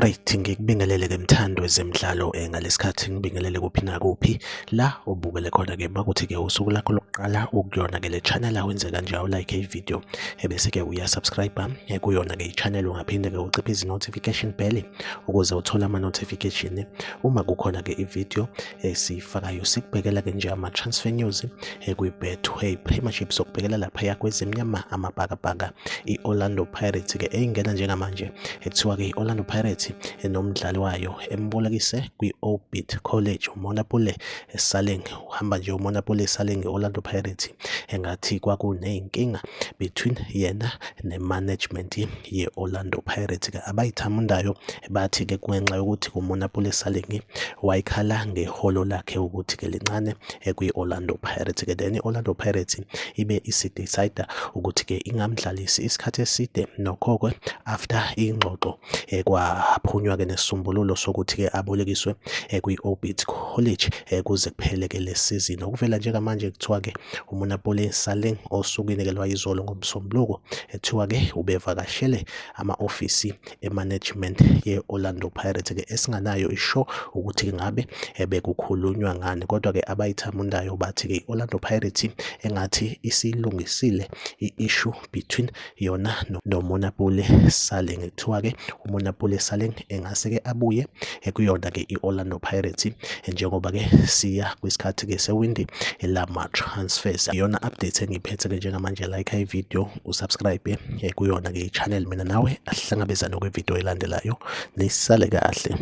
Alright, ngikubingelele-ke mthandi wezemidlalo ngalesikhathi ngibingelele kuphi nakuphi la ubukele khona-ke makuthi-ke usuku lakho lokuqala ukuyona-ke le channel awenze kanje awulike i-video ebese-ke uyasubscribe kuyona-ke i-channel ungaphinde-ke uciphe izi-notification bell ukuze uthole ama-notification uma kukhona-ke i-video esiyifakayo. Sikubhekela-ke nje ama-transfer news kwi-Betway Premiership, sokubhekela laphaya kwezimnyama amabhakabhaka i-Orlando Pirates ke eyingena njengamanje ekuthiwa ke i-Orlando Pirates enomdlali wayo embolekise kwi-Orbit College uMonapule Saleng. Uhamba nje uMonapule Saleng i-Orlando Pirates engathi kwakuney'nkinga between yena ne-management ye-Orlando Pirates ke abayithamundayo bathi ke kungenxa yokuthi uMonapule Saleng wayekhala ngeholo lakhe ukuthi ke lincane kwi-Orlando Pirates ke. Then i-Orlando Pirates ibe isidecide ukuthi ke ingamdlalisi isikhathi eside. Nokho-ke after ingxoxo kwaphunywa ke nesisombululo sokuthi ke abolekiswe kwi-Orbit College kuze kuphele ke le season. Okuvela njengamanje kuthiwa ke uMonapole Saleng osukwini ke lwayizolo ngoMsombuluko kuthiwa ke ubevakashele ama-ofisi e-management ye-Orlando Pirates ke esinganayo isho ukuthi ngabe bekukhulunywa ngani, kodwa ke abayithamundayo bathi ke i-Orlando Pirates engathi isilungisile i-issue between yona noMonapule Saleng. Kuthiwa ke uMonapule Saleng engase ke abuye kuyona ke i-Orlando Pirates njengoba ke siya kwisikhathi ke sewindi lama transfers. Iyona update engiphethe ke njengamanje. Like i-video, usubscribe kuyona ke i-channel. Mina nawe asihlangabezane kwivideo elandelayo, nisale kahle.